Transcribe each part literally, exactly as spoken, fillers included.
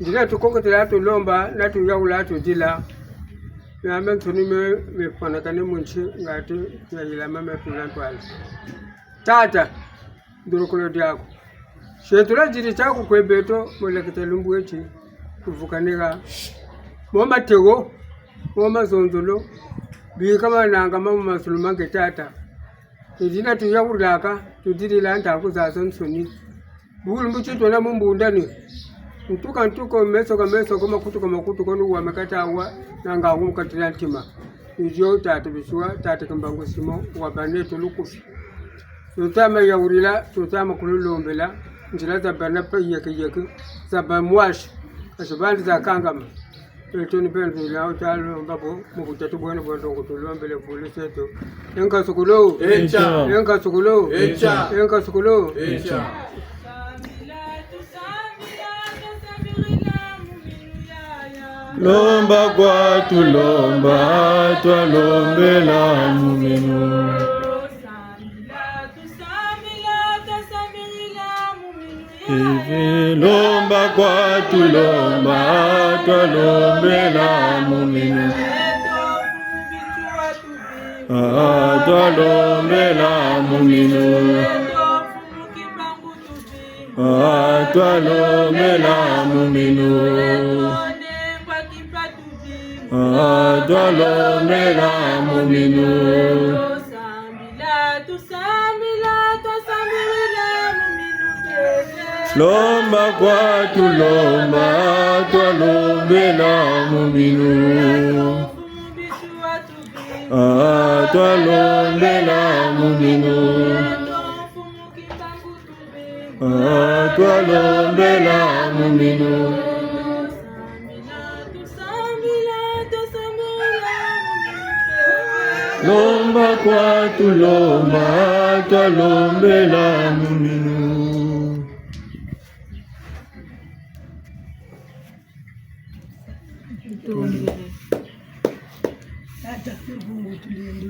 Nzila tukokotela, tulomba, na tuyawula, tudila. Miamiansoni mi, mifwanakane mu nsi, ngatu, tuyayila mame tula ntwala. Tata, ndolokolo diaku. Shetula nziri tiaku kwe beto, mu leketa lumbu eti, kuvukaneka. Mo mateko, mo mazonzolo, bika mananga ma mu mazulu ma nge tata. Ni dina tuyawulaka, tudilila ntangu zazansoni. Bulu mbuti twena mu mbundani. Ntu ka ntu ko, meso ka meso ko, makutu ka makutu ko, ni wa makata wa, na ngangu mu kati dia ntima. Ni dio tata Bisiwa, tata Kimbangu Simon, wa bane tulukufi. Tutama yawulila, tutama kululombela, nzila za bana pa yeke yeke, za ba mwasi, kasi bandi za kangama. Beto ni beno bina wuta lomba bo, mu butatu bwena bwa ndongo tulombele bulu seto. Enka sukulu. Echa. Enka sukulu. Echa. Enka sukulu. Echa. Lomba kwa tulomba, twalombela mu minu. Ehe, lomba kwa tulomba, twalombela mu minu. Ah, twalombela mu minu. Ah, twalombela mu minu. Ah, twalombela mu minu. Tusambila, tusambila, tusambila mu minu kele. Lomba kwa tulomba, twalombela mu minu. Ah, twalombela mu minu. Ah, twalombela mu minu. Lomba kwa tulomba, twalombela mu minu. Tata, Mpungu Tulendo,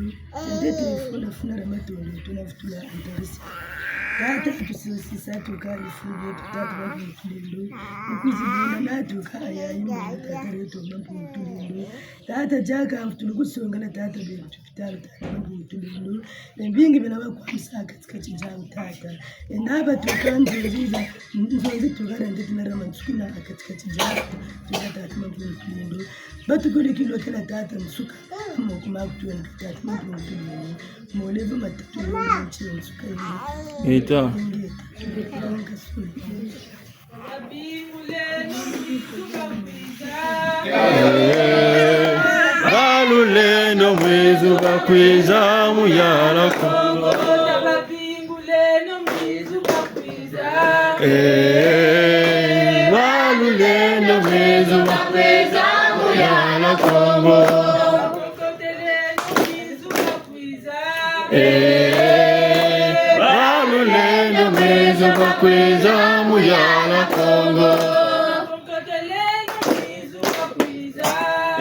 ntete funa funa na matondo, tuna futula antarisi. Tata, tusisisa tuka ifuge, tata, Mpungu Tulendo, ukuzibona na tuka ya yumba, tata, leto, Mpungu Tulendo. Tata, diaka, tulukusongela, tata, beto. Tata, Tata, Mpungu Tulendo. Ni bingi bina bakwamisa kati kati diawu, Tata. E na batuka nzonzi za, nzonzi tuka na ndeti na rama nsuki na kati kati diawu. Tuka, Tata, Mpungu Tulendo. Batukuli kilo kela, Tata, nsuka. Mo kuma kutuwa, Tata, Mpungu Tulendo. Molevo matatu, nsuka. Ita. Inge, Tata, Mpungu Tulendo. Eh, ba lulendo mwizu bakwiza, Muyala Kongo. Eh, ba lulendo mwizu bakwiza, Muyala Kongo. Eh, ba lulendo mwizu bakwiza, Muyala Kongo.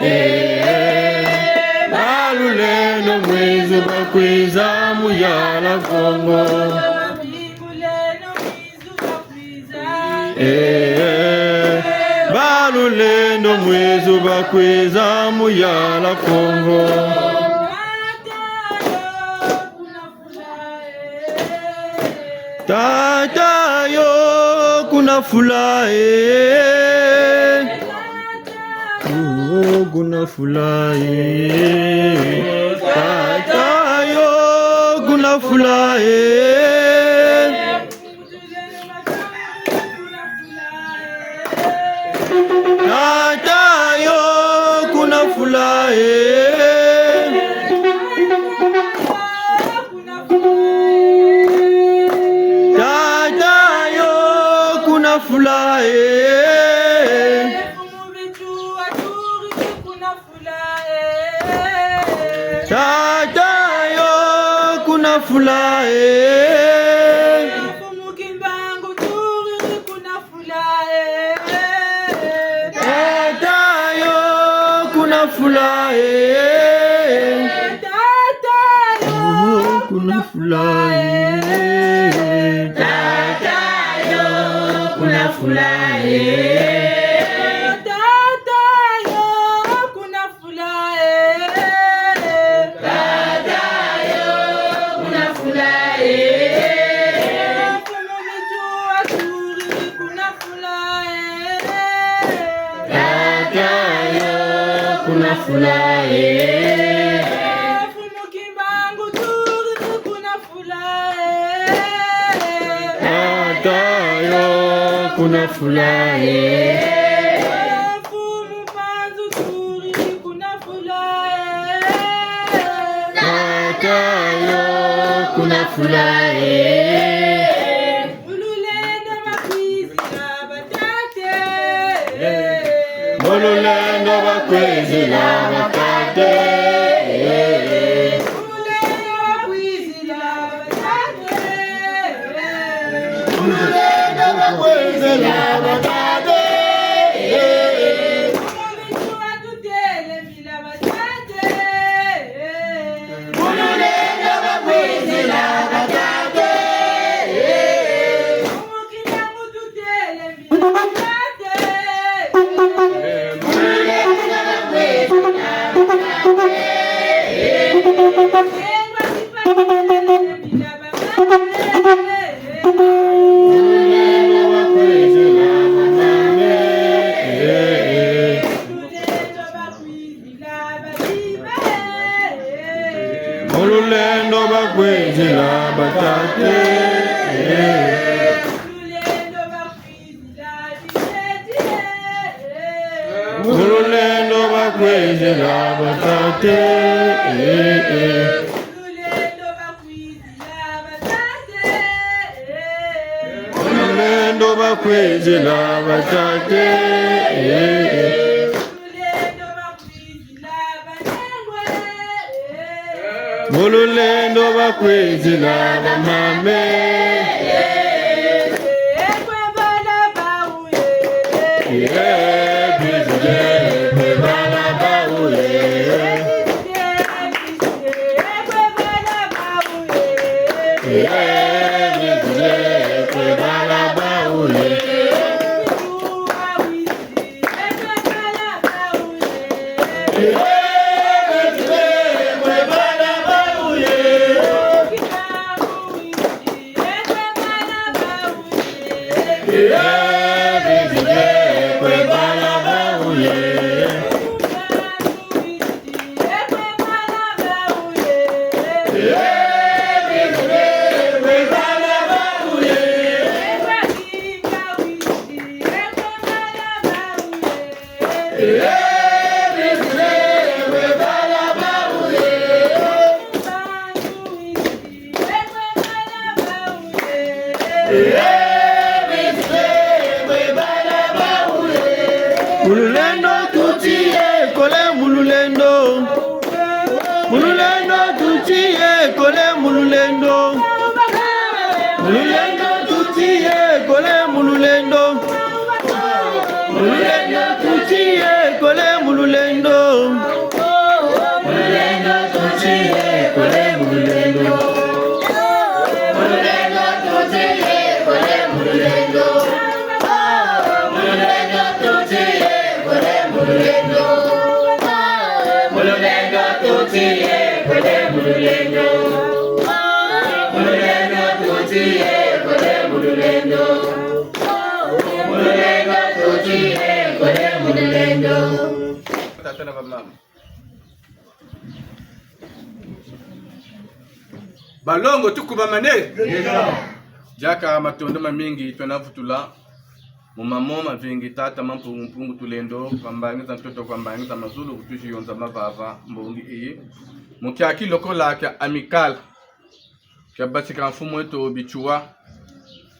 Eh, ba lulendo mwizu bakwiza, Muyala Kongo. Eh, ba lulendo mwizu bakwiza, Muyala Kongo. Tata yo kuna fula eh. Oh, kuna fula eh. Tata yo kuna fula eh. Tata yo kuna fula eh. Tata yo kuna fula eh. Tata yo kuna fula eh. Mfumu Kimbangu Turi kuna fula eh. Tata yo kuna fula eh. Tata yo kuna fula eh. Tata yo kuna fula eh. Fula, eh. Mfumu Kimbangu turi kuna Fula, eh. Tata yo kuna Fula, eh. Mfumu Mpanzu turi kuna Fula, eh. Tata yo kuna Fula, eh. Mu lulendo bakwizila batata. Mu lulendo bakwizila batata. Mu lulendo bakwizila batata. Mu lulendo bakwizila batata. Mu bintu batutele Mu lulendo bakwizila batata. Mu lulendo bakwizila batata. Mu lulendo bakwizila batata. Mu lulendo bakwizila batata. Mu lulendo bakwizila batata. Mu lulendo bakwizila bamama. Mu lulendo tuti ye kole mu lulendo. Mu lulendo tuti ye kole mu lulendo. Mu lulendo tuti ye kole mu lulendo. Mu lulendo tuti ye kole mu lulendo. Mu lulendo tuti ye kole mu lulendo. Mu lulendo tuti ye kole mu lulendo. Mu lulendo tuti ye kole mu lulendo. Mu lulendo tuti ye kole mu lulendo. Mu lulendo tuti ye kole mu lulendo. Mu lulendo tuti ye kole mu lulendo. Batata na bamama. Balongo, tukubamane. Diaka matondo mamingi twena vutula mu mamo mavingi tata Mampungu Mpungu Tulendo, kwa mbangi za ntoto, kwa mbangi za mazulu, kutusi yonza mavava mbongi iyi. Mu kiaki lokola kia Amicale, kia basika mfumu eto Bitsua,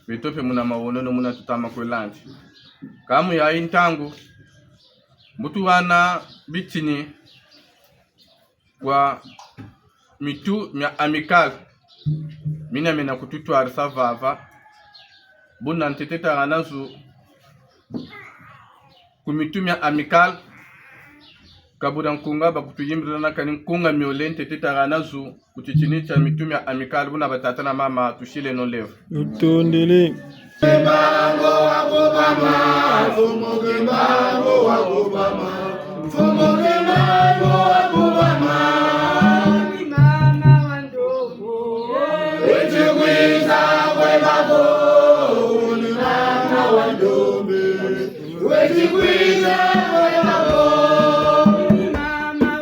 beto mpe muna mawonono muna tutama kwelandi. Ka mu yayi ntangu, mbutu wana bitini kwa mitu mia Amicale, mina mena kututwarisa vava. Buna ntete tangana zu ku mitu mia Amicale, ka buna nkunga bakutuyimbila na kani nkunga miole, ntete tangana zu ku titini tia mitu mia Amicale, buna batata na mama tusileno levo. Tutondele. Kimbangu wakubama, Mfumu Kimbangu wakubama, Mfumu Kimbangu wakubama. Ni mama wa Ndombe. Weti kwiza kwe babo, ni mama wa Ndombe. Weti kwiza kwe babo. Ni mama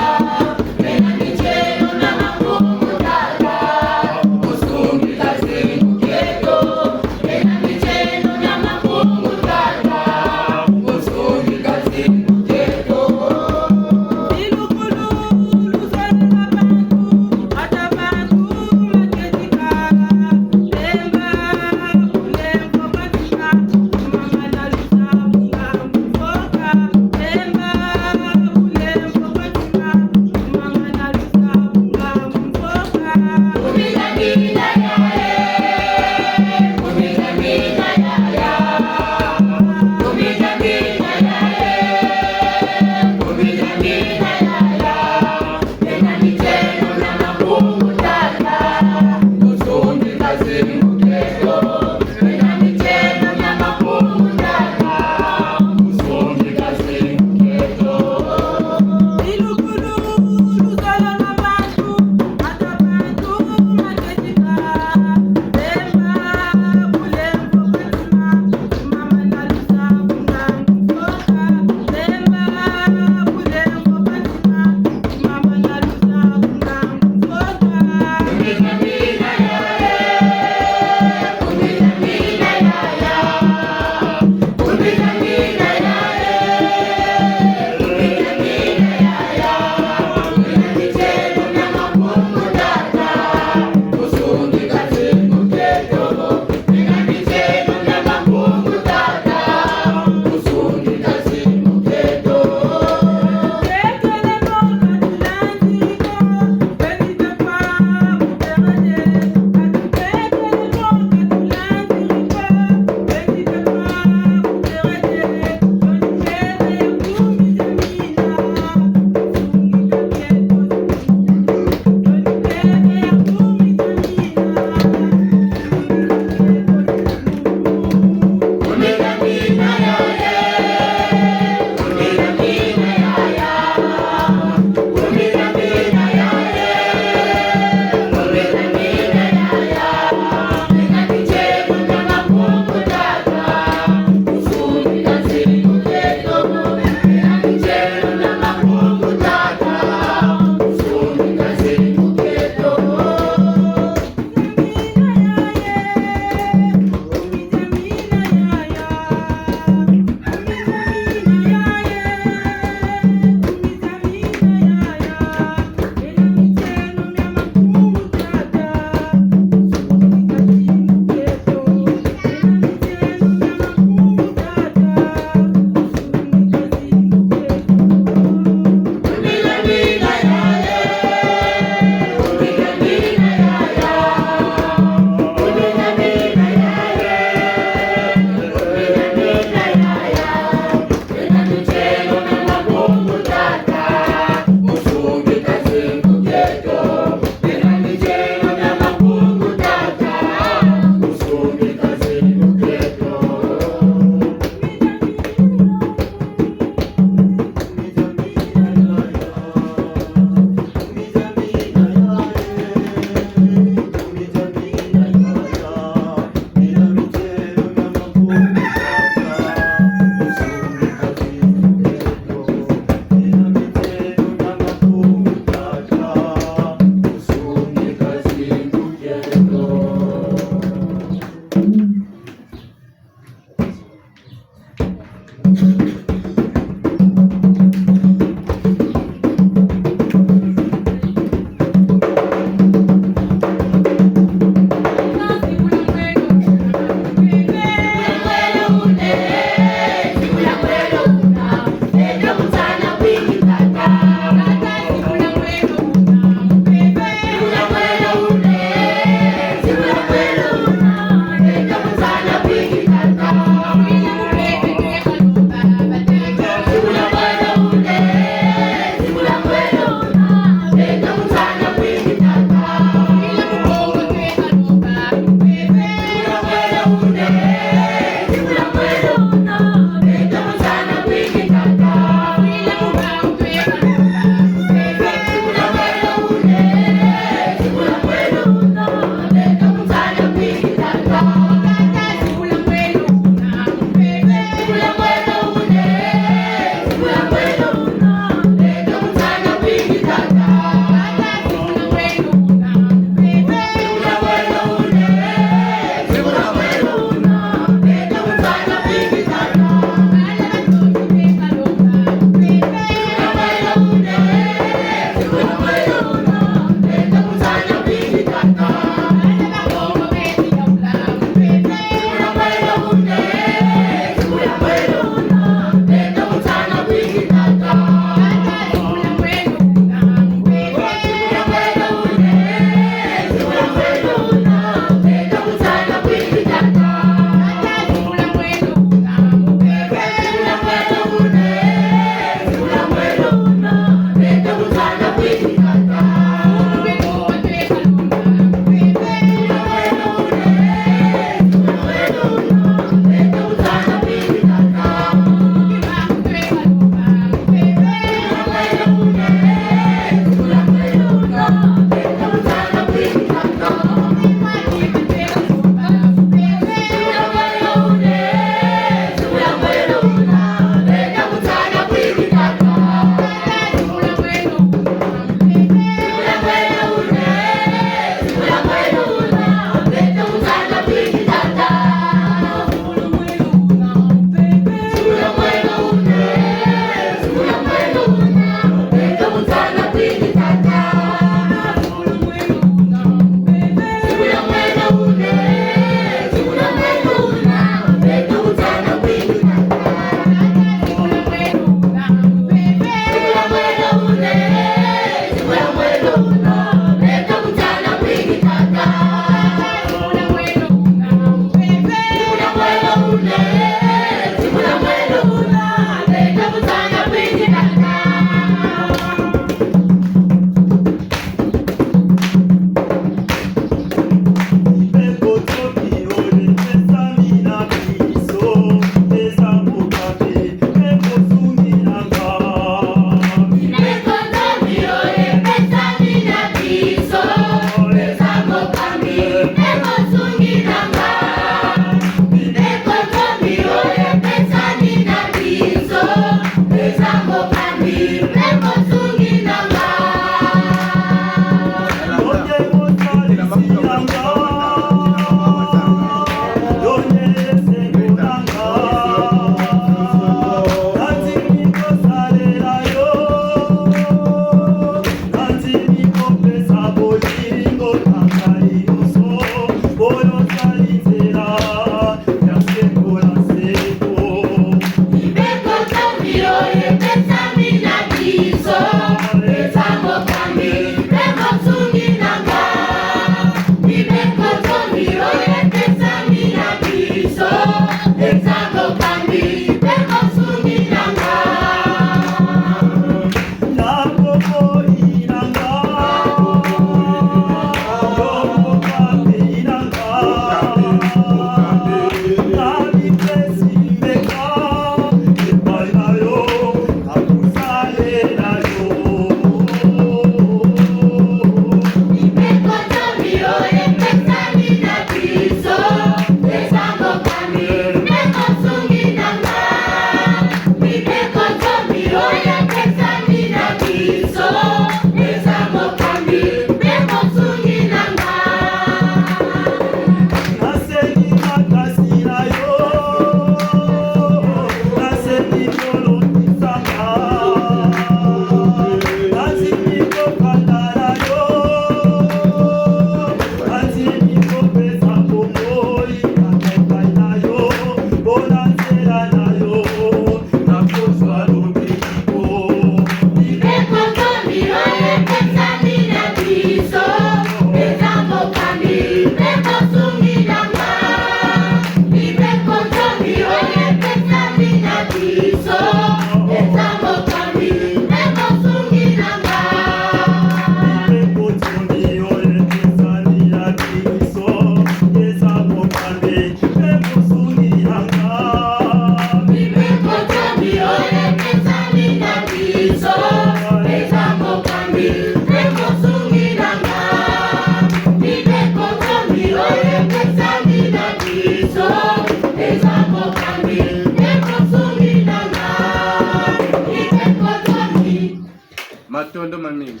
Matondo mamingi.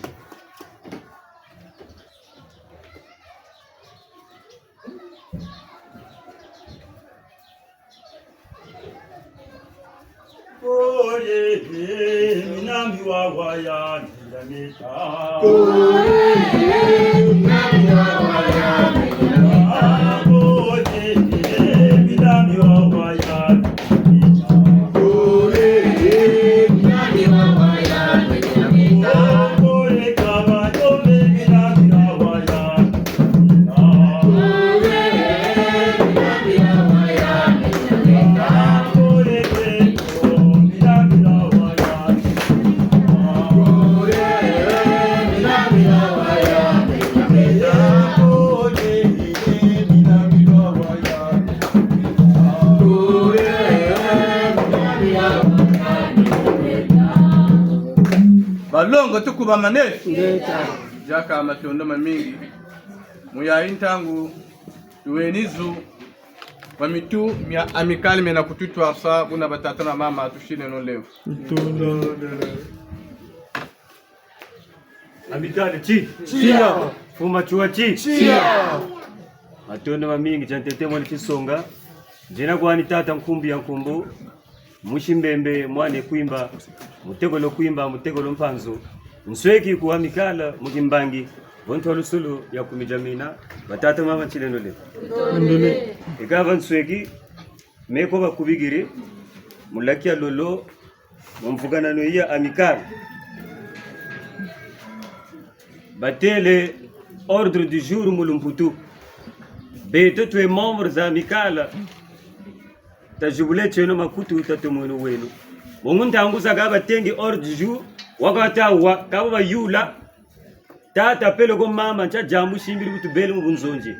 Balongo, tukubamane. Ngeta. Diaka matondo mamingi. Mu yayi ntangu, tuweni zu kwa mitu mia Amicale miena kututwarisa, buna batata na mama tusileno lemvo. Matondo. Amicale ti? Tiya. Mfuma Tiwa ti? Tiya. Matondo mamingi, tia ntete mwana Tisonga. Nzina kwani tata Nkumbu ya Nkumbu, musi Mbembe, mwana Kwimba, mutekolo Kwimba, mutekolo Mpanzu. Nsweki ku Amicale mu Kimbangi, vo ntwalusulu ya kumi dia mina, batata mama nsileno lemvo. Ndole. Eka va nsweki, me ko bakubikiri, mu laki ya lolo, mu mvukanano ya Amicale. Batele ordre du jour mu lumputu. Beto twe membres za Amicale, tazibuleno makutu, tatomeno weno. Bungu ntangu zakaka batengi ordre du jour, wakaka tawa, kabo bayula. Tata peleko mama, ntia diambu simbiri bu tubele mu bunzonzi.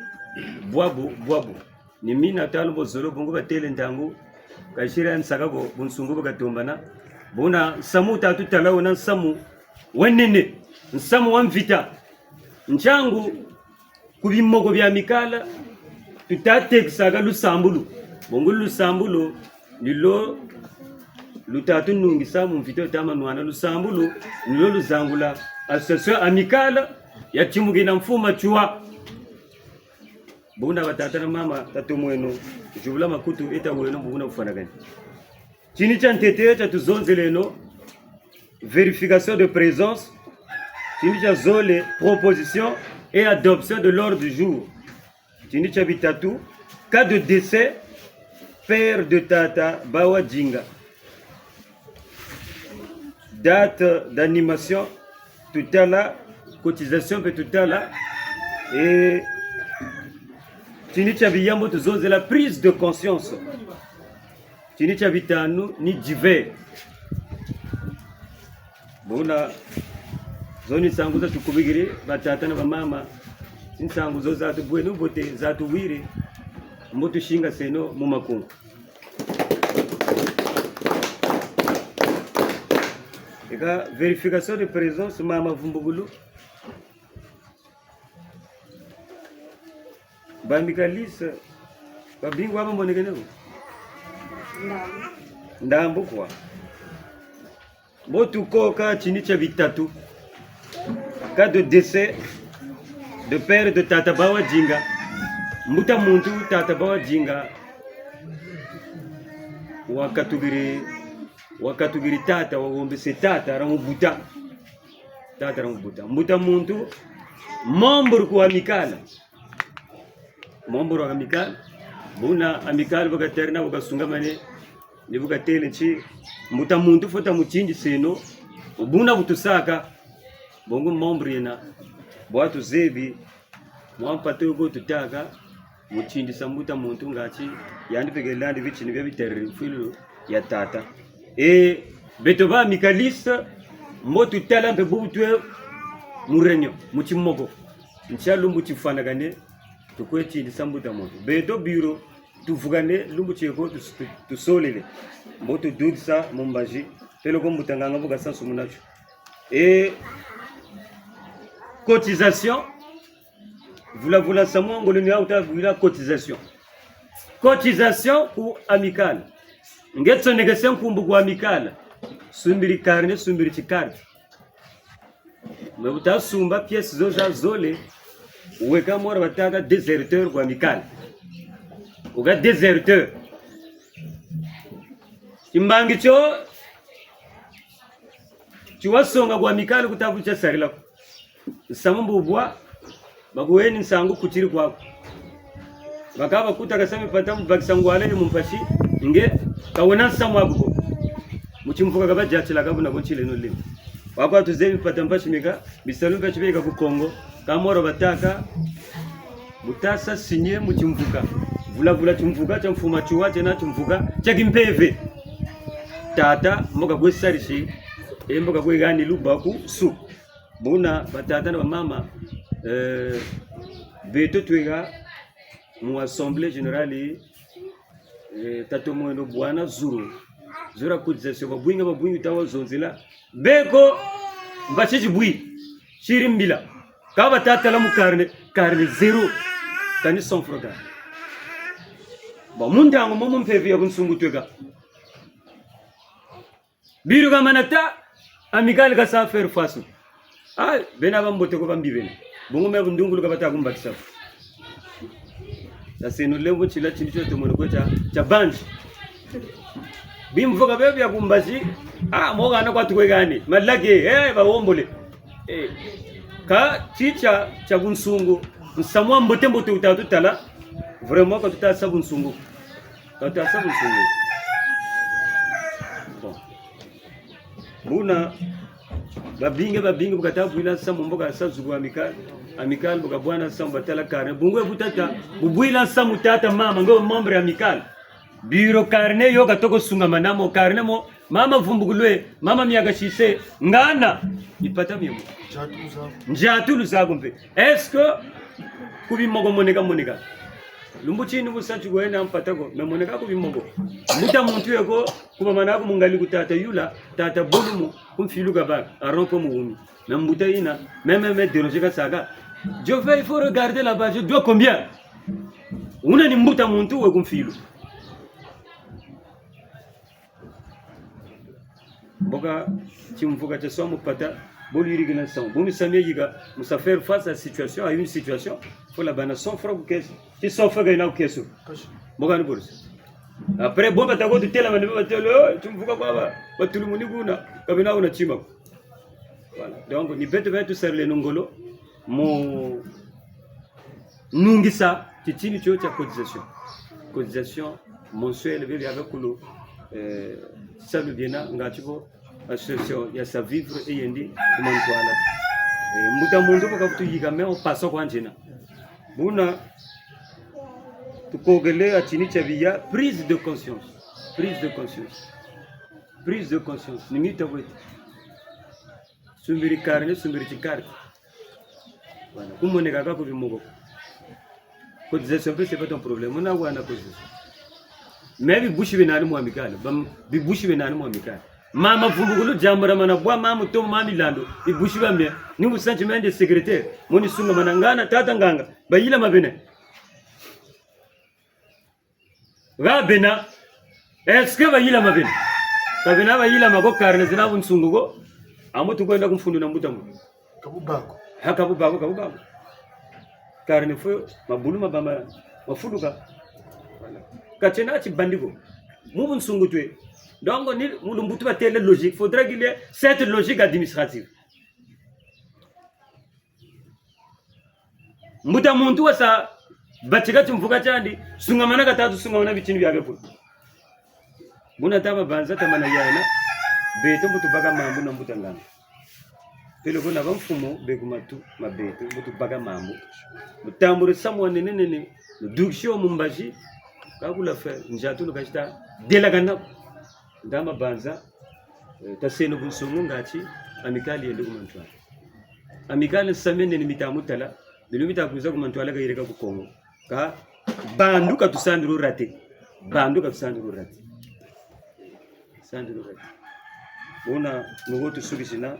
Bwabu, bwabu. Ni mina tala mbo zolo bungu batele ntangu, kasiri ya nsaka ko, bunsungu bu katombana. Buna nsamu tatu tala wena nsamu wa nene, nsamu wa mvita. Ntiangu ku bimoko bia Amicale, tutatekisaka lusambulu. Bungu lusambulu, ni lo lutatunungisa mu mvita tutamanwana. Lusambulu, ni lo luzangula association Amicale ya timukina Mfuma Tiwa. Buna batata na mama, tatomeno, zibula makutu, eta weno, buna bufwanakani. Tini tia ntete tia tuzonzeleno, vérification de présence. Tini tia zole, proposition et adoption de l'ordre du jour. Tini tia bitatu, cas de décès, père de tata Bawa Dinga. Date d'animation, tutala, cotisation mpe tutala. Et tini tia biyambu tuzonzela prise de conscience. Tini tia bitanu ni divers. Buna Zo ni nsangu za tukubikiri, batata na bamama. Nsangu zo za tubweni mbote, za tuwiri. Mbo tusingaseno mu makungu. Eka vérification de présence, mama Vumbukulu. Ba amicalistes, babingi wa bamonekene ko? Ndambu kwa. Mbo tukoka tini tia bitatu. Cas de décès de père de tata Bawa Dinga. Mbuta muntu tata Bawa Dinga wakatukiri, wakatukiri tata, wawombese tata, ramubuta. Tata ramubuta. Mbuta muntu, membre ku Amicale. Membre wa Amicale. Buna Amicale bu katerna, bu kasungamane, ni bu katele nti, mbuta muntu faut tamutindiseno, buna bu tusaka. Bongo membre yena, bwa tuzebi, mwa mpata yo ko tutâka, mu tindisa mbuta muntu ngati yandi mpe ke landi bitini bia biterere mfwilu ya tata. E, beto ba amicalistes, mbo tutala mpe bubu twe mu réunion, mu timoko. Ntia lumbu tifwanakane, tukwe tindisa mbuta muntu. Beto bureau, tuvukane, lumbu tieko, tu-, tu-, tusolele. Mbo tudukisa mu mbazi, peleko mbuta nganga bu kasa nsumuna tio. E, cotisation, vula vula nsamu wa ngolo ni wuta vwila cotisation. Cotisation ku Amicale. Nge tsonekese nkumbu ku Amicale. Sumbiri carnet, sumbiri ti carte. Me bu ta sumba pièces zo za zole, weka mora batâka déserteur ku Amicale. Wuka déserteur. Timbangi tio, ti wasonga ku Amicale ku ta bu tia sarila ko. Nsamu mbo wubwa, bakuheni nsangu kutiri kwaku. Bakaka bakuta kasa mipata mu bakisa ngwala ye mu mpasi, nge ka wena nsamu waku ko. Mu timvuka ka badiatila ka buna ko ntileno lima. Waku tuzebi mipata mpasi mika, bisalu mpe ti beka ku Kongo, ka moro batâka, bu ta sa signer mu timvuka. Vula vula timvuka tia mfuma tiwa tiena timvuka tia kimpeve. Tata, mbo kakwe sarisi, e mbo kakwe hani lubaku su. Buna, batata na bamama, eh, beto tweka mu assemblée générale, eh, tata mwendo bwana zulu, zulu ya cotisation, babwingi, babwingi ta wazonzela. Beko, mba titi bwi, tiri mbila. Ka bata tala mu carnet, carnet zéro. Kani cent francs kani. Bon, mu ntangu mo mu mpeve ya bunsungu tweka. Biru ka mana ta, Amicale ka sa faire face. Ah, bena ba mbote ko, ba mbi bena. Bungu me bundungulu ka bata kumbakisa. Taseno lembo tila tindi tio tomono ko tia, tia banzi. Bimvuka bebe bia ku mbazi, ah, mo hana kwa tukwe hani. Malage, eh, bawombole. Eh, ka ti tia, tia bunsungu. Nsamu wa mbote mbote wuta tutala. Vraiment, ka tuta sa bunsungu. Ka tuta sa bunsungu. Bon. Buna, babingi, babingi, bu kata bwila nsamu, mbo kasa zuku Amicale. Amicale, bu kabwana nsamu, batala carnet. Bungu e bu tata, bu bwila nsamu tata mama, ngo membre Amicale. Bureau carnet yo katoko sungamana mo, carnet mo, mama Vumbukulu e, mama Miakasisa e, ngana, mipata mie mo. Ndiatulu zaku. Ndiatulu zaku mpe. Est-ce que ku bimoko moneka moneka? Lumbu tini bu sa ti kwena mpata ko, me moneka ku bimoko. Mbuta muntu yeko, ku bamana ku mungali ku tata Yula, tata Bulumu, ku mfilu kabâ, Aaron ko muhumi. Na mbuta yina, me, me, me déroger kasaka. Je vais, il faut regarder là-bas, je dois combien? Wuna ni mbuta muntu we ku mfilu. Mbo ka timvuka tia swa mu pata, bo luyirikila nsamu. Bo misamu mia yika, mu sa faire face à situation, à une situation, faut la bana cent francs ku caisse. Ti cent francs ka yena ku caisse. Mbo ka ni bourse. Après, bo bata ko tutela, bana batelo, oh, timvuka kwa ba, batulumuni kuna, ka bena kuna tima ko. Voilà. Donc, ni beto beto tusarileno ngolo, mu nungisa titini tio tia cotisation. Cotisation mensuelle, bebe avec le, euh, salu biena, ngati bo, association ya Sa Vivre e yendi, ku mantwala. Eh, mbuta muntu bu kavutu yika, mais on passe kwa nzena. Buna, tukokele ha tini tia biya, prise de conscience. Prise de conscience. Prise de conscience. Ni mita bweti. Sumbiri carnet, sumbiri ti carte. Voilà. Kumoneka ka ko bimoko. Cotisation mpe, c'est pas ton problème. Muna wana cotisation. Mais bibusi bena ni mu Amicale. Bam-, bibusi bena ni mu Amicale. Mama Vumbukulu, diambu dia mana bwa mama Mutombo, mama Milandu. Bibusi bia mia. Ni mu sentiment de secrétaire. Moni sungamana ngana, tata nganga. Bayilama bena. Ka bena, est-ce que bayilama bena? Ka bena bayilama ko, carnet zina bunsungu ko. Amu tukwenda ku mfundu na mbuta mu. Ka bu bâ ko. Ha, ka bu bâ ko, ka bu bâ ko. Carnet fo, mabulu mabâ ma, mafuluka. Voilà. Ka tiena ti bandi ko. Mu bunsungu twe. Donc, ni, mu lumbu tu batêle logique. Faudrait qu'il y ait cette logique administrative. Mbuta muntu wasa batika timvuka tiandi, sungamana ka tatu sungamana bitini bia bia kuna. Buna taba banza tamana yana, beto mbo tubaka mambu na mbuta nganga. Peleko na bamfumu be ku matu ma beto, mbo tubaka mambu. Mu tambula samu wa nene nene, mu dukisi wo mu mbazi, ka kula fe, nziatulu ka zita delakana ko. Nda mabanza, eh, taseno bunsungu ngatu Amicale yende ku mantwala. Amicale nsamu nene mita mu tala, beno mita kwiza ku mantwala ka yirika ku Kongo. Ka bandu ka tusandulu rater. Bandu ka tusandulu rater. Sandulu rater. Buna, nuko tusukisina,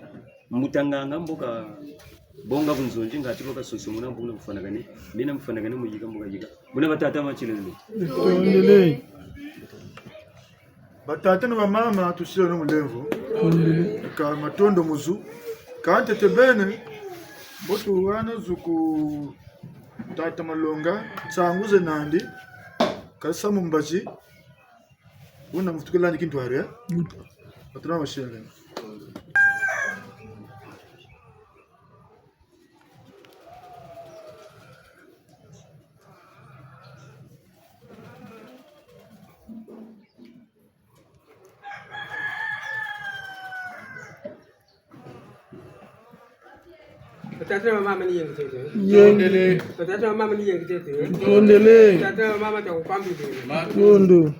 mbuta nganga mbo kabonga bunzonzi, ngatu bo kasusumuna mbo na mfwanakani, mina mfwanakani mu yika mbo kayika. Buna batata ma tilele. Tondele. Batata na bamama, tusileno mulemvo. Ka matondo mu zu. Ka ntete beni, mbo tuhana zu ku tata Malonga, nsangu ze nandi, kasa mu mbazi, wuna mufutukila ni kintwari, eh? Batata na bamama, tusileno. Batata na bamama ni yenge tete. Yenge. Batata na bamama ni yenge tete. Tondele. Batata na bamama ta kupambi tete. Matondo.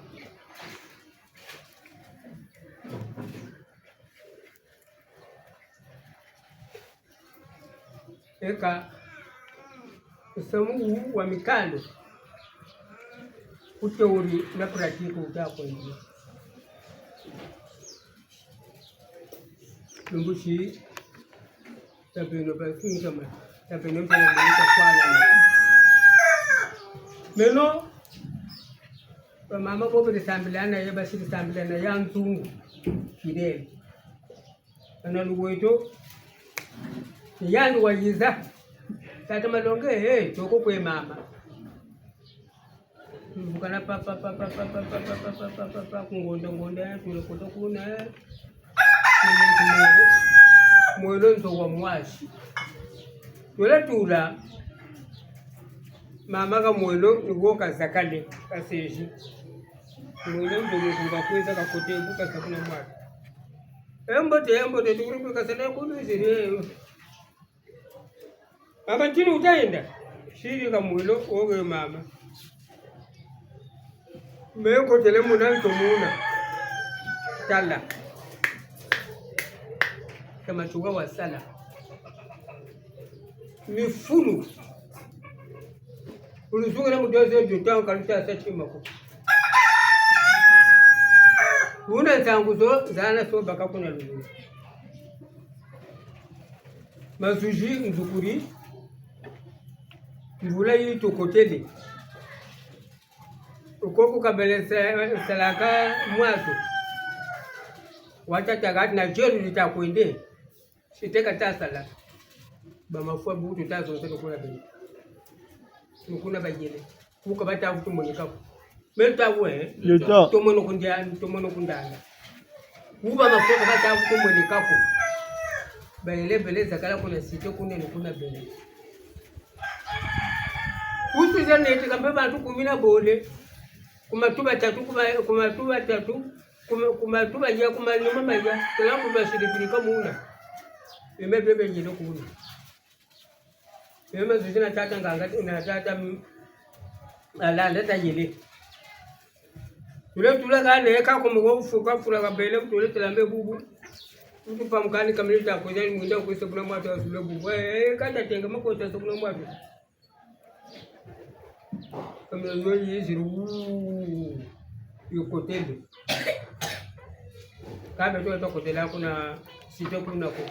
Eka, nsamu wu wa Amicale, ku théorie na pratique wuta kwenda. Lumbu ti, tabeno ba sungama, tabeno mpela mani ta kwana na. Meno, bamama bo beri sambila na ye, basiri sambila na ye ntungu. Kidele. Ana luweto. Yandi wayiza. Tata Malonga, eh, toko kwe mama. Mvukana pa, pa, pa, ku ngonda, ngonda, tula kota kuna. Mwelo nzo wa mwasi. Tula tula. Mama ka mwelo, ni wo kazakale, kasezi. Mwelo nzo mvunga kweza kakote, bu kasa kuna mwasi. E mbote, e mbote, tukuri kwe kasala kulu ziri. Mama, ntinu wuta yenda? Siri ka mwelo, oge mama. Me kotele muna nto muna. Tala. Kama tuwa wasala. Mifulu. Wuluzungila mu deux heures de temps, ka luta sa tima ko. Wuna nsangu zo, zana so baka kuna lulu. Mazuzi nzukuri, mvula yi tukotele. Koko kabele sa-, salaka mwato. Wata tagati na jelu lita kwende. Site ka ta sala. Ba mafwa bu tuta zonza ni kuna bele. Ni kuna bayele. Ku ka bata vutu moneka ko. Meno ta vwe, eh? Leta. Tomono ku ndia-, tomono ku ndanda. Ku ba mafwa ka bata vutu moneka ko. Bayele bele zakala kuna site kuna ni kuna bele. Kusu za neti kambe bantu kumi na bole. Ku matu batatu, ku ma-, ku matu batatu. Ku ma-, ku matu maya, ku manima maya, tala ku masiri pirika muna. Eme bebe nyino kuna. Eme zuzi na tata nganga, na tata m-, alanda tayele. Tule tula kane ka ku mugo fuka fula kabele, tule tula mbe bubu. Ntu pamukani kamili ta kwiza ni mwinda kwisa kuna mwatu wa sule bubu. Eh, eh, kata tenga makweta sa kuna mwatu. Kamili yo yiziri wuu. Yikotele. Ka beto ta kotela kuna site kuna ko.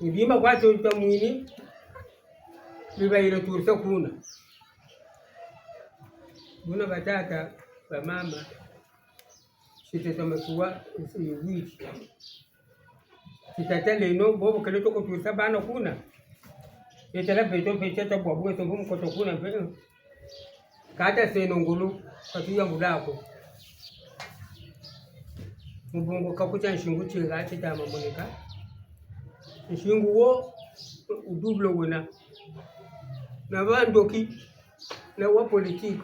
Ni bima kwa to ta mwini. Biba yile turisa kuna. Buna batata, bamama. Site ta masuwa, witi. Site taleno, bobo kele toko turisa bana kuna. Etala beto mpe tata bwa bwe tombo mukoto kuna mpe. Kata seno ngolo, katuya mulako. Mu bungu kakutia nsingu tinga tita mamoneka. Nsingu wo, u double wena. Na bandoki, na wa politique.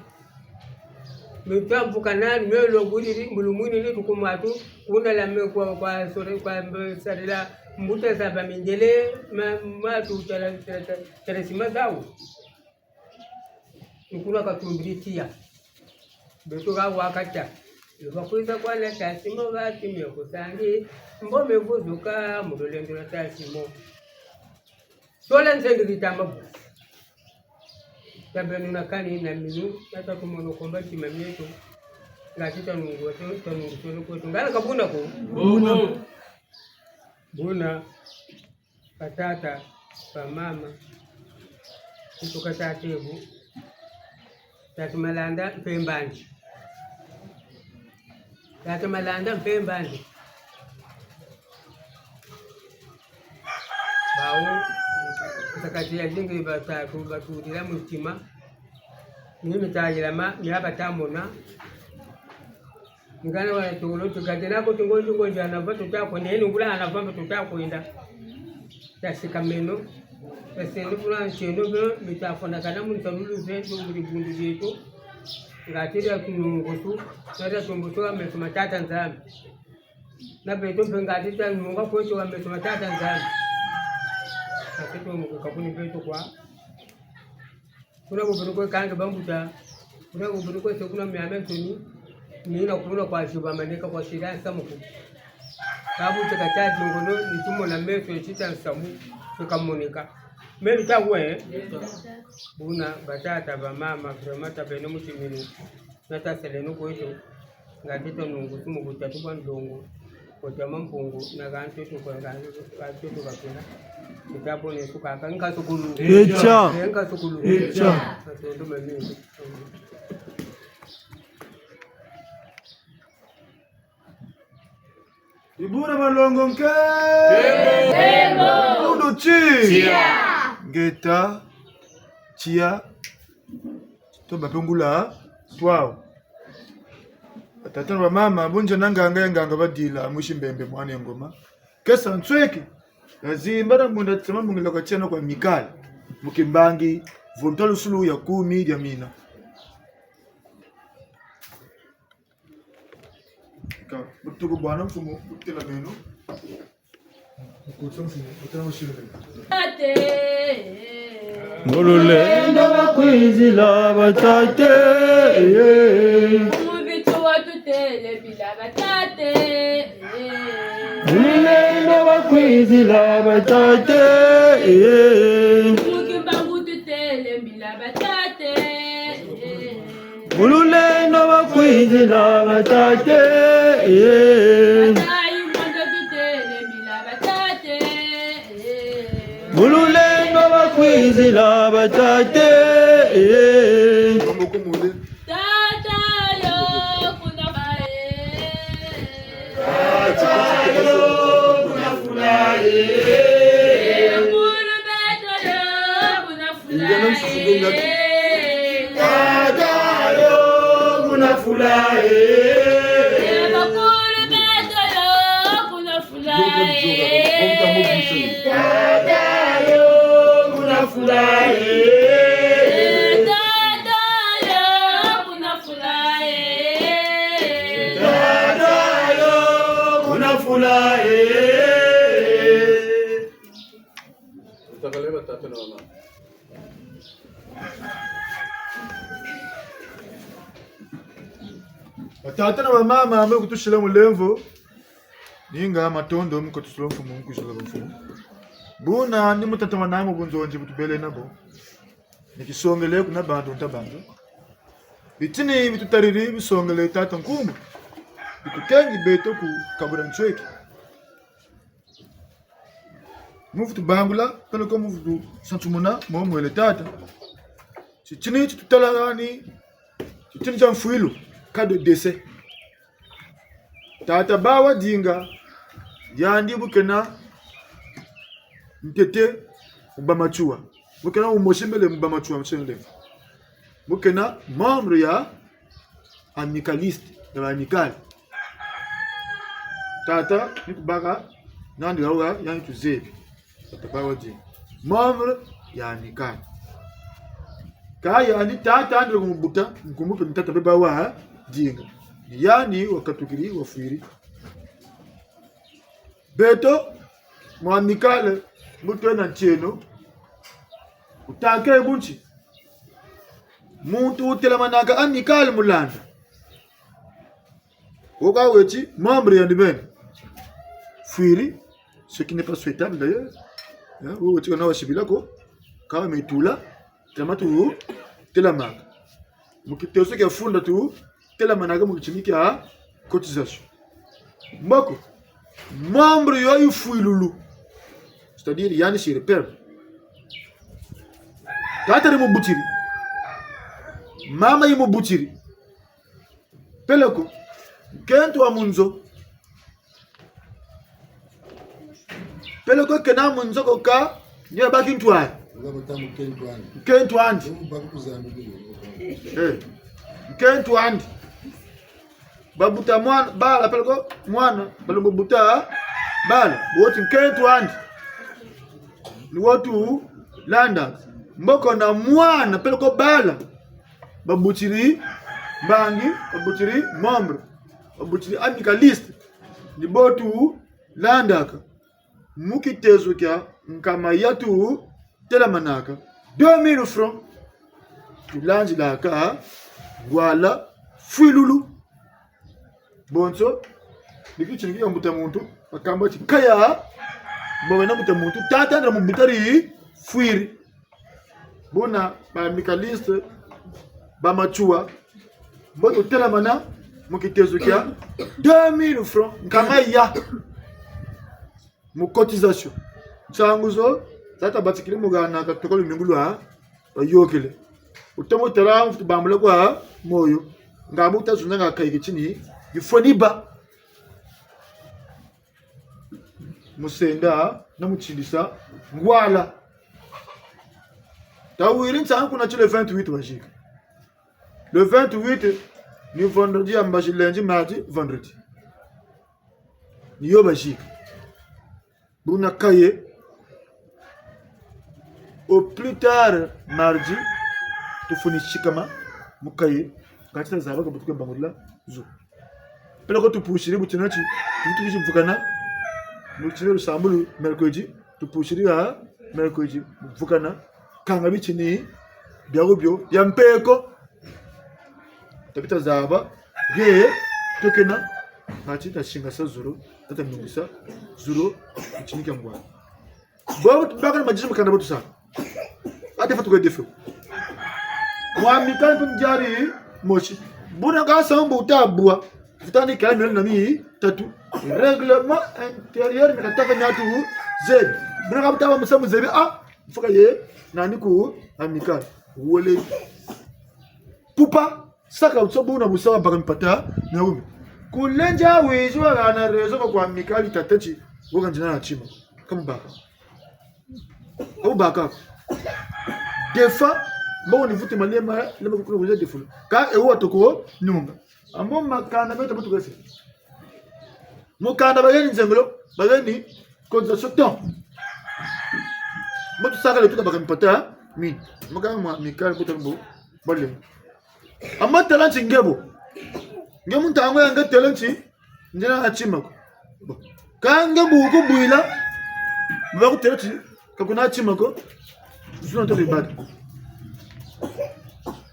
Mitambu kanani, melo gudiri, mbulumwini ni tukumatu, kuna la me kwa, kwa sore, kwa mbe sarila, mbuta za bamindele, ma, matu tala, tala, tala, tala sima zawu. Ni kuna katumbiri tiya. Beto ka wakata. Bakwiza kwa na tasimo bati me kusangi. Mbo me vuzuka, mu lulendo lwa tasimo. Sola nzendi kitamba bu. Tabeno na kani na minu, na ta kumono komba tima mieto. Ngati ta nungu, ta nungu, ta nungu, ta nungu, ngana kabuna ko. Buna. Buna, batata, bamama, ntuka tata ebu, tata Malanda Mpembandi. Tata Malanda Mpembandi. Bawu, nsakati ya zingi batatu, batulila mutima. Ni mitayila ma, ni abatamona. Ngana wa tolo, tukatela ko tungonzi ngonzi ana va tuta kwenda, eni ngula ana va tuta kwenda. Tasika meno. Taseno bula nseno bula, mitafona kana mu nsalulu zeto, mu dibundu dieto. Ngati dia tunungusu, ngati dia tumbusu wa meso ma Tata Nzambi. Na beto mpe ngati dia nunga kweto wa meso ma Tata Nzambi. Kasi tumuka kuni beto kwa. Kuna bubiri kwe kange bambuta. Kuna bubiri kwe se kuna miame nsoni. Nina kuna kwa ziba maneka kwa sila nsamu ku. Kabu teka tati ngono, ni tumona meso tita nsamu, teka moneka. Meri ta we. Buna, batata, bamama, vraiment, tabeno mutiminu. Na taseleno kweto. Ngati ta nungu, tumu kutatu kwa ndongo. Kota Mampungu, na kantu tu kwa ngani, kantu tu kakina. Kitabu ne suka, kanka sukulu. Echa. Kanka sukulu. Echa. Katondo mami. Ibura malongo nke. Bembo. Ibundu ti. Tia. Ngeta. Tia. To bapengula. Twao. Batata na bamama, bunja na nganga ya nganga badila, mwisi Mbembe mwana ya Ngoma. Kesa nsweki. Yazimba na munda tsema mungila kwa tieno kwa mikali. Mu kimbangi, vo ntalusulu ya kumi dia mina. Ka, mutuku bwana mfumu, kutela meno. Kutela mfumu, kutela mfumu. Tate. Mu lulendo bakwizila batate, eh. Mu bitu watutele bila batate, eh. Mu lulendo bakwizila batate, eh. Mu kimbangu tutele bila batate, eh. Mu lulendo bakwizila batate, eh. Batayi mondo tutele bila batate, eh. Mu lulendo bakwizila batate, eh. Tata yo kuna fula, eh. Tata yo kuna fula, eh. Bakulu beto yo kuna fula, eh. Tata yo kuna fula, eh. Bakulu beto yo kuna fula, eh. Tata yo kuna fula, eh. Tata yo kuna fula, eh. Tata yo kuna fula, eh. Tutakale batata na bamama. Batata na bamama, me kutusila mulemvo. Ninga matondo mu kotisula mfumu, mu kuzula mfumu. Buna ni mu tatamana mu bunzonzi bu tubele nabo. Ni kisongele kuna bantu nta bantu. Bitini bi tutariri bisongele tata nkumbu. Bitukengi beto ku kabula nsweki. Mu vutu bangula, peleko mu vutu santumuna, mo mwele tata. Titini ti tutala hani, titini tia mfwilu, cas de décès. Tata Bawa Dinga, yandi bu kena ntete mu ba Matsoua. Bu kena wumosi mbele mu ba Matsoua, mu sengele. Bu kena membre ya amicaliste, ya ba Amicale. Tata, ni kubaka, nandi gawa, yandi tuzebi. Tata Bawa Dinga. Membre ya Amicale. Ka yandi tata andi kumubuta, nkumbu mpe ni tata Bawa Dinga. Ni yandi wakatukiri, wafwiri. Beto, mu Amicale, mu twena ntieno, wutâke bu nti. Muntu wutelamanaka Amicale mu landa. Wo ka weti membre yandi beni. Fwiri, ce qui n'est pas souhaitable d'ailleurs. Hein, wo weti kana wasibila ko, ka wa me tula, telama tu, telamaka. Mu kiteso kia funda tu, telamanaka mu kitini kia cotisation. Mboko, membre yo yifwilulu. C'est-à-dire, yandi siri père. Tata ni mubutiri. Mama yi mubutiri. Peleko, nkento wa mu nzo. Peleko kena mu nzo ko ka, ni yabaki ntwari. Nga bata mu nkento andi. Nkento andi. Mu baku kuzambi. Eh, nkento andi. Babuta mwana, bala peleko mwana, balembo buta bala. Woti nkento andi. Ni wo tulanda. Mboko na mwana, peleko bala. Babutiri mbangi, babutiri membre, babutiri amicaliste. Ni bo tulandaka. Mu kitezo kia nkama ya tutelamanaka. Deux mille francs. Tulandilaka ngwala fwilulu. Bonso, ni kitini kia mbuta muntu, bakamba ti kaya, mbo bena mbuta muntu, tata na mbuta ri fwiri. Buna ba amicaliste, ba Matsoua, mbo tutelamana mu kitezo kia deux mille francs, nkama ya mu cotisation. Nsangu zo, za tabatikiri mu hana ka toko lumingu lwa, lwayôkele. Wutomo tala, mfutu bambula kwa moyo. Nga bu tazunza nga kayiki tini, yifweni ba. Mu senda, na mu tindisa, ngwala. Tawiri nsangu kuna ti le vingt-huit wazika. Le vingt-huit, ni vendredi ya mbazi, lundi, mardi, vendredi. Ni yo bazika. Buna kaye, au plus tard, mardi, tufweni sikama, mu kaye, ngati tazaba ka bu tukwe bangulila zo. Peleko tupusiri bu tina ti, bu tukwizi vukana, bu tina lusambulu, mercredi, tupusiri ha, mercredi, vukana, kanga bitini, biawu bio, bia mpeko, tabita zaba, ge, tokena, ngati tasingasa zulu, tata nungisa, zulu, bitini kia ngwa. Bo, baka na madisi mukanda bo tusaka. A défaut tukwe défaut. Mwa mikanda mpe mdiari mosi. Buna ka sambu tabwa. Futani kala miole na mi tatu. Règlement intérieur ni kataka nyatu zebi. Buna ka butaba musamu zebi. Ah, mfuka ye, nani ku amicale. Wole. Pupa. Saka wutso buna busa wabaka mpata, na wumi. Kulenza wizi wahana réseau kwa amicale tata ti, waka nzina na tima. Ka mu baka. Ka mu baka. Defa, mbo ni vutu malema, lema kukuna kuza defulu. Ka ewa toko, nunga. Ambo makanda beto butu kese. Mukanda baheni nzengolo, baheni cotisation. Mbo tusaka le tuta baka mpata, mi. Mukanda mwa amicale buta mbo, bale. Ama tala nti nge bo. Nge mu ntangu ya nge tele nti, nzina na tima ko. Ka nge bu kubwila, mba kutele ti, ka kuna tima ko, zuna to libada.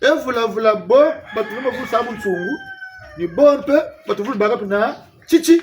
E vula vula bo, batuvulu mavulu sa bunsungu, ni bo mpe, batuvulu baka tuna, titi.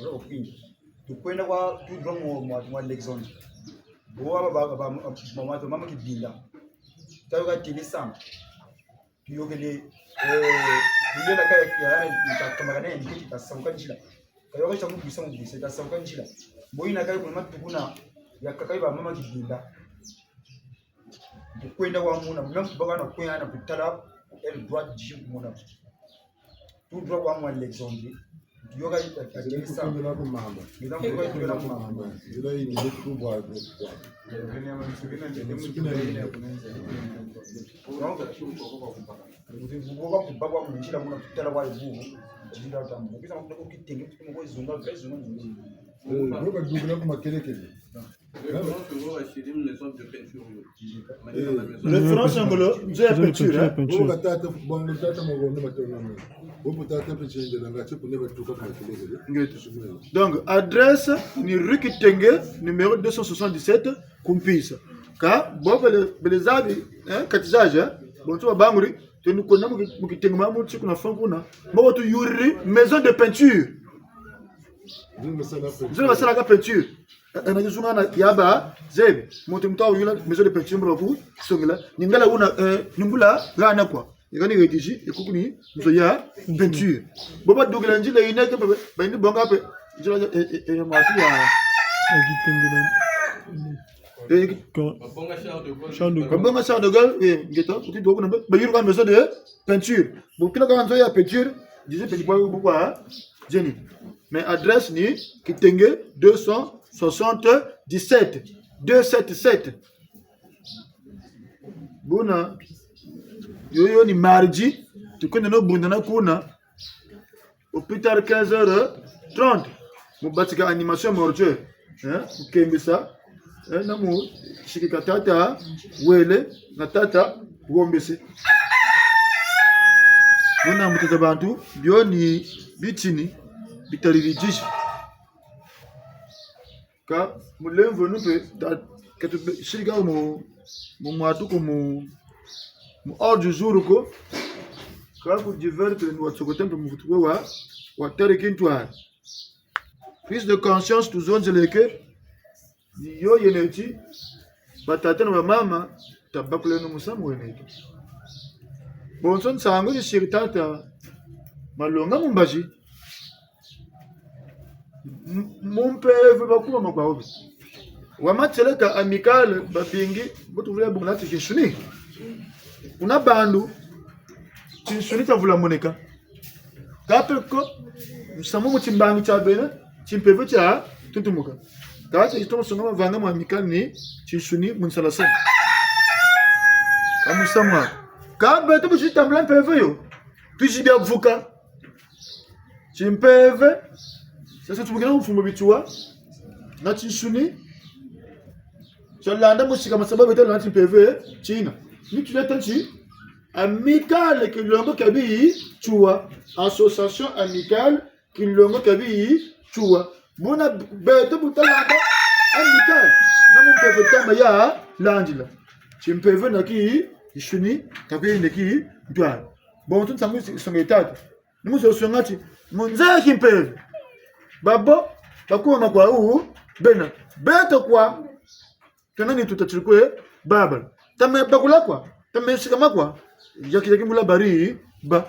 Wala okwinda. Tukwenda kwa, tudwa mu, mu, mu Alexandre. Bo aba ba, ba, ba, mama, mama Kibinda. Tayo ka tili sam. Tuyokele, eh, tuyela ka ya, ya, ya, ka, kamara na yandi keti ka sauka nzila. Ka yoka sa mu bisa, mu bisa, ka sauka nzila. Bo yina ka yo kuna matukuna, ya kaka yo ba mama Kibinda. Tukwenda kwa muna, même kubaka na kwenda na kutala, elle doit dire muna. Tout droit kwa mu Alexandre. Yoka yita kisa. Kufungila ku mamba. Ngiza kuka yita ku mamba. Ila yini kubwa. Kuba kuba kwa mutila kwa ibu. Ndio tamu. Kisa mutoko kitenge, mutoko zunga, zunga. Eh, yoka dukila ku makelekele. Référence ngolo, nzo ya peinture, hein? Bongo tata, bongo tata mabondo matona mo. Bongo tata peinture, nga tse kune batuka kwa kile kile. Ngeto. Donc, adresse ni rue Kitenge, numéro deux cent soixante-dix-sept, ku Mpisa. Ka, bo bele, bele zabi, hein, kati zaza, bonso babanguri, tenu kona mu ki-, mu Kitenge mamu ti kuna fond kuna. Mbo tu yuri, maison de peinture. Nzina basalaka peinture. Eh, eh, na kizunga na yaba, zebi. Muntu muta wuyula maison de peinture mbula ku songela. Ni ngala wuna, eh, ni mbula gana kwa. Yeka ni rédigé, e kuku ni nzo ya peinture. Bo badukila nzila yina ke ba, ba yini bonga pe. Nzila ya, eh, eh, eh, ya matu ya. Ya Kitenge. Eh, ki- Ko- Charles de Gaulle. Babonga Charles de Gaulle, eh, ngeto, kuti doku na ba, bayuruka maison de peinture. Bo kila ka nzo ya peinture, disait peinture kwa, kwa, hein? Zeni. Mais adresse ni Kitenge deux cent soixante-dix-sept, deux sept sept. Buna, yoyo ni mardi, tukwenda no bundana kuna, au plus tard quinze heures trente, mu batika animation mortuaire, hein, mu kembisa, hein, na mu sikika tata Wele na tata Wombese. Buna muteza bantu, bio ni bitini, bitariri dix. Ka mulemvo nu mpe, ta, ka tu be, sirika mu, mu mwatu ko mu, mu ordre du jour ko, ka ku divers mpe ni wa tsoko tempe mu kutu kwe wa, wa tari kintwari. Prise de conscience tuzonzeleke, ni yo yena ti, batata na bamama, tabakuleno musamu wena ti. Bonso nsangu zisiri tata, malonga mu mbazi. M-, mu mpeve bakuma makwa obi. Wa matieleka Amicale babingi, bu tuvula bungu na ti tinsuni. Kuna bandu, tinsuni tavula moneka. Ka mpe ko, musamu mu timbangi tia bena, timpeve tia tuntumuka. Ka tia titomo songa mavanga mu Amicale ni, tinsuni mu nsalasala. Ka musamu. Ka beto bu titambula mpeve yo, tuzi bia vuka. Timpeve, sasa tubukina mfumu bituwa, na tinsuni, tialanda musika masaba betela na timpeve, tina. Ni tuleta nti, Amicale kilongo kia bituwa, Association Amicale kilongo kia bituwa. Buna beto bu talanda, Amicale, na mu mpeve tama ya landila. Timpeve na ki, tinsuni, takwende kintwari. Bonso nsangu si-, songa tata. Ni mu zo songa ti, mu nza ya kimpeve. Babo, bakuma makwa wu, bena. Beto kwa, tena ni tuta tiri kwe, babala. Tame bakula kwa, tame sikama kwa, yaki yaki mula bari, ba.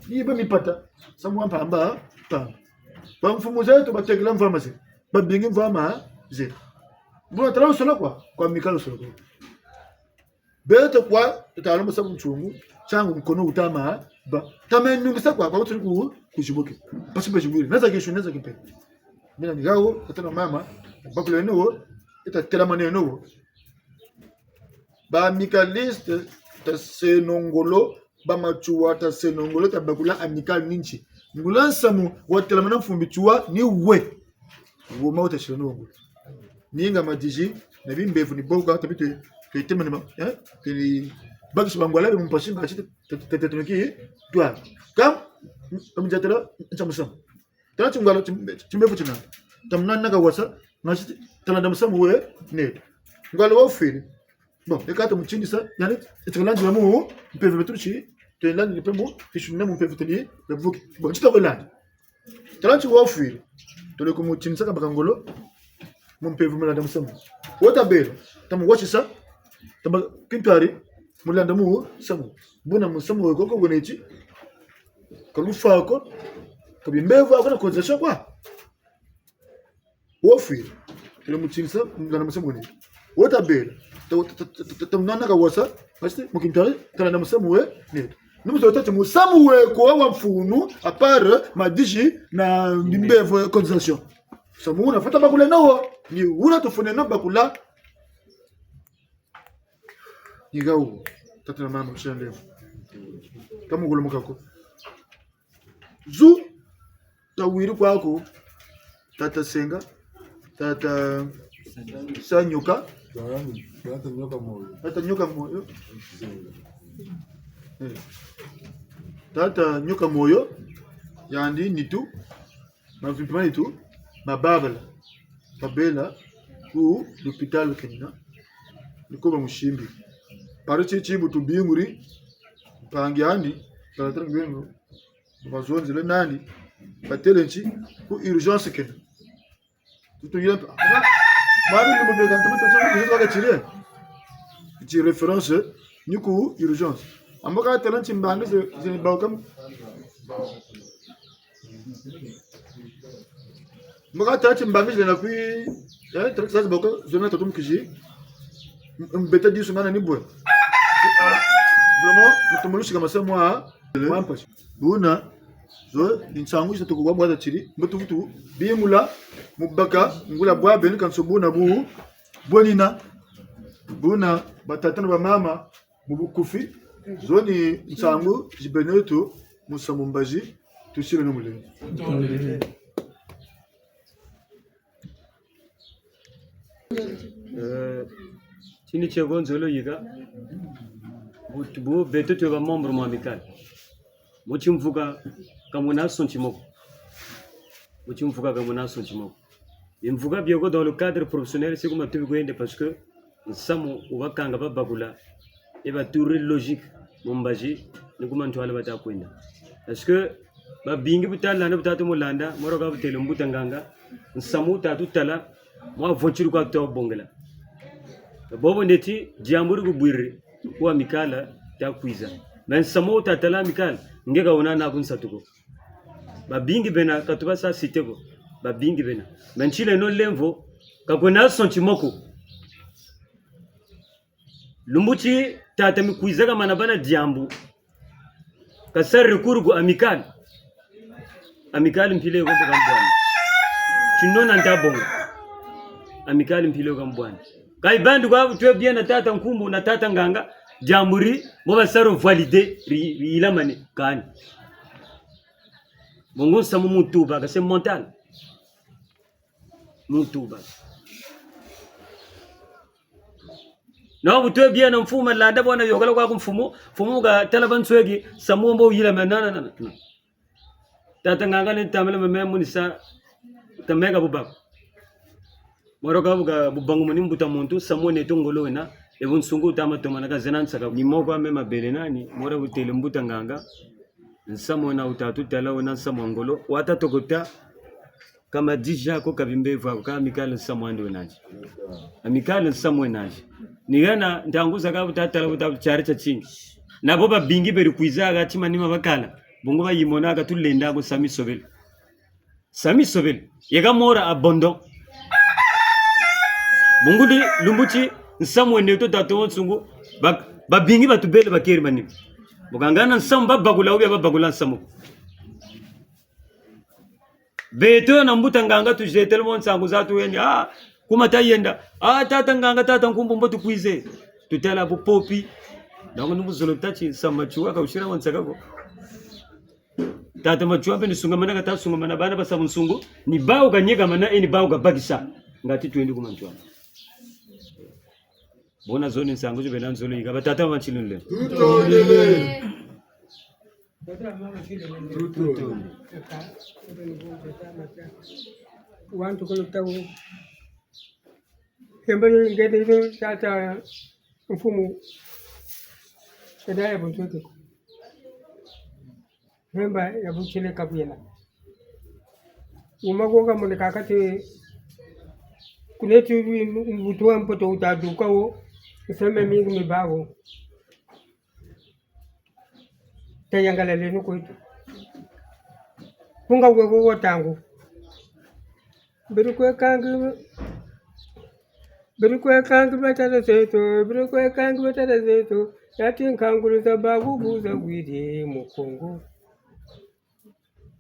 Ni ba mipata, samu wa mpamba, mpamba. Bamfumu zeto batekela mvwama ze, babingi mvwama ze. Buna tala lusolo kwa, kwa Amicale lusolo kwa. Beto kwa, tutalomba samu nsungu, tiangu nkono wutama, ba. Tame nungisa kwa, kwa wutiri ku, ku zibuki. Mpasi mpe zibwiri, na za kinsuni, na za kimpeve. Mina ni hawo, tata na mama, bakuleno wo, eta telamaneno wo. Ba amicalistes, taseno ngolo, ba Matsoua, taseno ngolo, tabakula Amicale ni nti. Ngula nsamu, watelamana mfumu Matsoua, ni we. Wo ma wuta sileno ngolo. Ninga madizi, na bimbevo ni boka, tabi twe, twe temane ma, eh? Twe bakisi bangwala be mu mpasi, nga ti, te, te, te, te, ki, twa. Kam, kam jatela, ntia musamu. Tala tingwala, tim-, timbevo tina. Tamunani na kawasa, nga ti, talanda musamu we, neto. Ngwala wafwiri. Bon, e ka tamutindisa, yandi, e ti kalandila mu, mpeve beto ti, twelandi mpe mu, tinsuni na mu mpeve teni, bevuki. Bon, ti ta kwelandi. Tala ti wafwiri. Tole kumutindisa kabaka ngolo, mu mpeve mulanda musamu. Wo tabela, tamuwasisa, tabaka kintwari, mulanda musamu. Buna musamu we koko wena ti, ka lufwa ko, ka bimbevo ako na cotisation kwa. Wafwiri. Tele mutindisa, mulanda musamu wena. Wo tabela. Ta, ta, ta, ta, ta, tamunani na kawasa, nga ti, mu kintwari, talanda musamu we, neto. Ni muzo tâ ti musamu weko wa mfunu, à part madizi na bimbevo, cotisation. Musamu wuna fweti bakula nawo, ni wuna tufwene na bakula. Ni ha wu, tata na mama, kusende. Ka mugulu mukako. Zu, tawiri kwaku, tata Senga, tata Sanyoka. Tata Nyoka Moyo. Tata Nyoka Moyo. Senga. Eh. Tata Nyoka Moyo, yandi nitu, mavimpi ma nitu, mababala, mabela, ku l'hôpital kena, ni ko bamusimbi. Pare ti, ti bu tubinguri, mpangi andi, tata Nyoka Moyo, bazonzele nani, batêle ti, ku urgence kena. Tutu yempe. Mwa bi lumbu beka ntama tata urgence waka tire. Ti référence, ni ku urgence. Ambo ka tala ti mbangi ze, ze bauka. Ambo ka tala ti mbangi ze na kwi, eh, tala ti bauka, zona tatu mukizi. M-, mbeta disu ngana ni bwe. Ah, vraiment, mutu mulusi ka masa mwa, mwa mpasi. Buna, zo, ni nsangu zi tatuku bwa bwata tiri, mbo tuvutu bingula, mu baka, ngula bwa beni kanso buna bu, bwenina. Buna, batata na bamama, mu bukufi, zo ni nsangu zi beni neto, musamu mbazi, tusile no mulemvo. Eh, tini tieko nzolo yika. Bu, bu beto twe ba membre mu Amicale. Mu timvuka ka muna sonti moko. Mu timvuka ka muna sonti moko. Bimvuka bieko dans le cadre professionnel, c'est comme tu veux parce que nsamu wu bakanga babakula, e ba tourner logique, mu mbazi, ni ku mantwala bata kwenda. Parce que babingi bu talanda, bu tatu mu landa, moro ka butêle mbuta nganga, nsamu wu tatu tala, mwa voiture kwa tuta bongela. Bobo ndeti, diambu di kubwiri, ku Amicale, ta kwiza. Mais nsamu wu tatala Amicale, nge ka wuna naku nsatu ko. Babingi bena, ka tubasa citer ko. Babingi bena. Mais ntileno lemvo, ka kwena sonti moko. Lumbu ti tata mi kwiza kamana bâ na diambu, kasari recours ku Amicale. Amicale mpila yo ka mbo kambwani. Tinona nta bonga. Amicale mpila yo kambwani. Ka yibandi kwa bu twe bien na tata Nkumbu na tata Nganga, diambu di, mbo basaro valider, di, diyilamane, kani. Bongo nsamu muntu wubaka, c'est mental. Muntu wubaka. Na bu twe bien na mfumu Malanda bwana yokala kwaku mfumu, mfumu katala bansweki, nsamu wo mbo wuyila me, na, na, na, na. Tata Nganga ni tamela me, me muni sa, tameka bubaku. Moro ka buka bubangu muni mbuta muntu, nsamu wo neto ngolo wena, e bunsungu wutama tomana ka zena nsaka. Ni moko ame mabele nani, moro butêle mbuta Nganga. Nsamu wena wu tatu tala wena nsamu wa ngolo. Wata tokota ka madizi ako ka bimbevo ako ka Amicale nsamu wandi wenandi. Amicale nsamu wenandi. Ni hana ntangu zakaka bu tatala bu ta tiari tiatingi. Na bo babingi beri kwiza ha ti manima bakala. Bungu bayimona ka tulenda ko samu yisobele. Samu yisobele. Yeka mora abandon. Bungu di lumbu ti nsamu wena neto tata wa nsungu. Ba, babingi batubele bakeri manima. Bu ka ngana nsamu babakula, ou bien babakula nsamu. Beto na mbuta Nganga tuzetele mo nsangu za tuweni. Ah, kuma tayenda. Ah, tata Nganga, tata Nkumbu mbo tukwize. Tutala bu popi. Donc, ni muzolo tâ ti nsamu Matsoua ka wusila wa nsaka ko. Tata Matsoua mpe ni sungamana kata sungamana bana basa bunsungu. Ni bawu kanyekamana, e ni bawu kabakisa. Ngati twendi ku mantwala. Bona zo ni nsangu zi bena nzolo yika. Batata ba ntilunle. Tutondele. Tutondele. Wantu kolo tawu. Hemba yo ngende yo tata mfumu. Kada ya bontote ko. Hemba ya butile kabwela. Wuma ko kamoneka kati kuneti mbutu wa mpoto wuta duka wo. Mfeme mingi mi bawu. Tayangalaleno kweto. Kunga kwe ko ntangu. Beri kwe kangi, beri kwe kangi batata zeto, beri kwe kangi batata zeto. Yati nkangulu za bawu bu zawiri mu Kongo.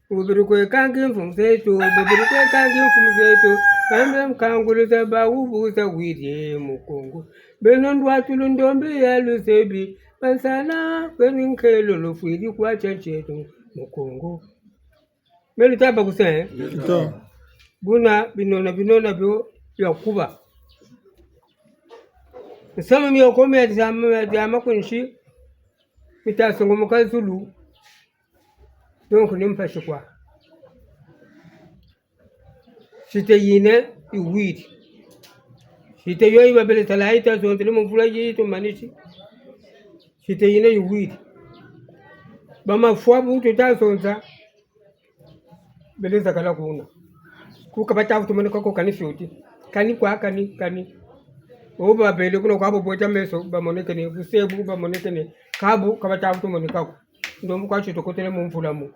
Bubiri kwe kangi mfumu zeto, bubiri kwe kangi mfumu zeto, bambe nkangulu za bawu bu zawiri mu Kongo. Beno ndwatulu ndombi ya luzebi, bansana kweni nkelo lufwiri kwa tiantieto mu Kongo. Melu taba kuse, eh? Ito. Buna binona, binona bio bia kuba. Nsamu mioko mia diama, diama ku nsi, mita songomoka zulu. Donc, ni mpasi kwa. Site yina yiwiri. Site yo yi babele tala yi ta zonzele mu mvula yi tumanisi. Site yina yiwiri. Bamafwa bu tuta zonza. Bele zakala kuna. Ku ka bata vutu moneka ko kani fioti. Kani kwa kani, kani. O babele kuna kwa bo bweta meso, bamonekene, busebu bamonekene. Kabu ka bata vutu moneka ko. Ndombu kwa tio tukotele mu mvula mu.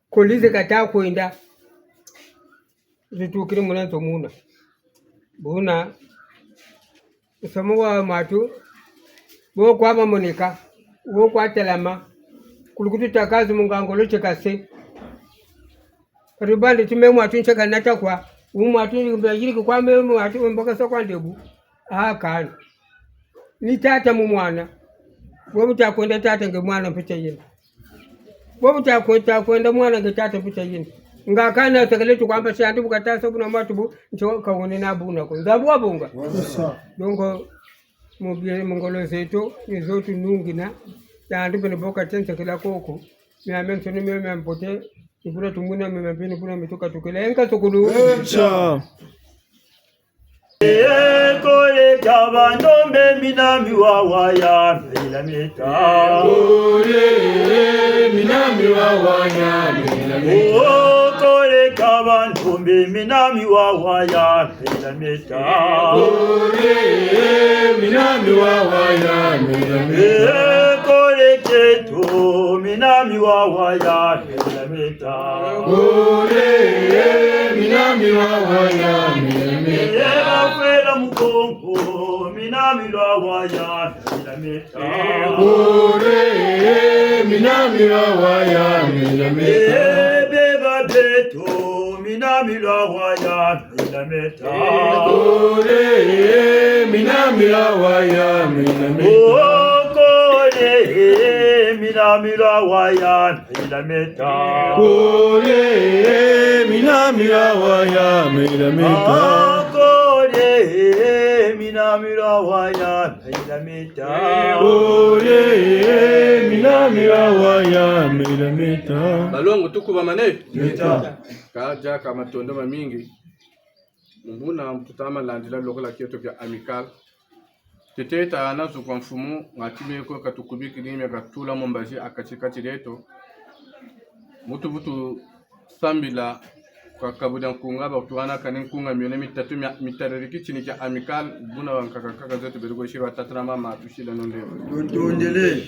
Kolize kata kwenda. Zitukiri muna nzo muna. Buna. Nsamu wa matu. Bo kwa bamoneka. Bo kwa telama. Kulukutu takazu mu ngangolo tiekase. Kati bandi ti me mwatu ntieka nata kwa. Wu mwatu mbe yiriki kwa me mwatu mboka sa kwa ndebu. Ah, kani. Ni tata mu mwana. Bo buta kwenda tata nge mwana mpe tia yina. Bo buta kwe-, ta kwenda mwana nge tata mpe tia yina. Nga kana sekele tukwamba siandi bu kata sa buna matu bu, nti kawone na buna ko. Nzambi wabonga. Wasa. Donc, mu bie, mu ngolo zeto, ni zo tunungina. Yandi bene bo kata nsekela koko. Miamiansoni mio mia mbote. Ni buna tumwina mio mia mpe, ni buna mituka tukele. Enka sukulu. Enka. Ekole ka bandombe mina miwawa ya mela meta. Kole mina miwawa ya mela meta. O kole ka bandombe mina miwawa ya mela meta. Kole mina miwawa ya mela meta. Ekole keto mina miwawa ya mela meta. Kole mina miwawa ya mela meta. Afela mukongo mina miwawa ya mela meta. Kole mina miwawa ya mela meta. Beba beto mina miwawa ya mela meta. Kole mina miwawa ya mela meta. O kole mina miwawa ya mela meta. Kole mina miwawa ya mela meta. Ah, kole mina miwawa ya mela meta. Kole mina miwawa ya mela meta. Balongo tukuba mane. Meta. Ka diaka matondo mamingi. Mu buna mu tuta ma landila lokola kieto kia Amicale. Tete tana zu kwa mfumu, ngati meko katukubikini mia katula mu mbazi ha kati-kati dieto. Mu tuvutu sambila kwa kabu dia nkunga, ba tuwana kani nkunga miole mitatu mia, mitariri kitini kia Amicale, buna bankaka-nkaka zeto beri kwe siri batata na mama tusila nonde. Tutondele.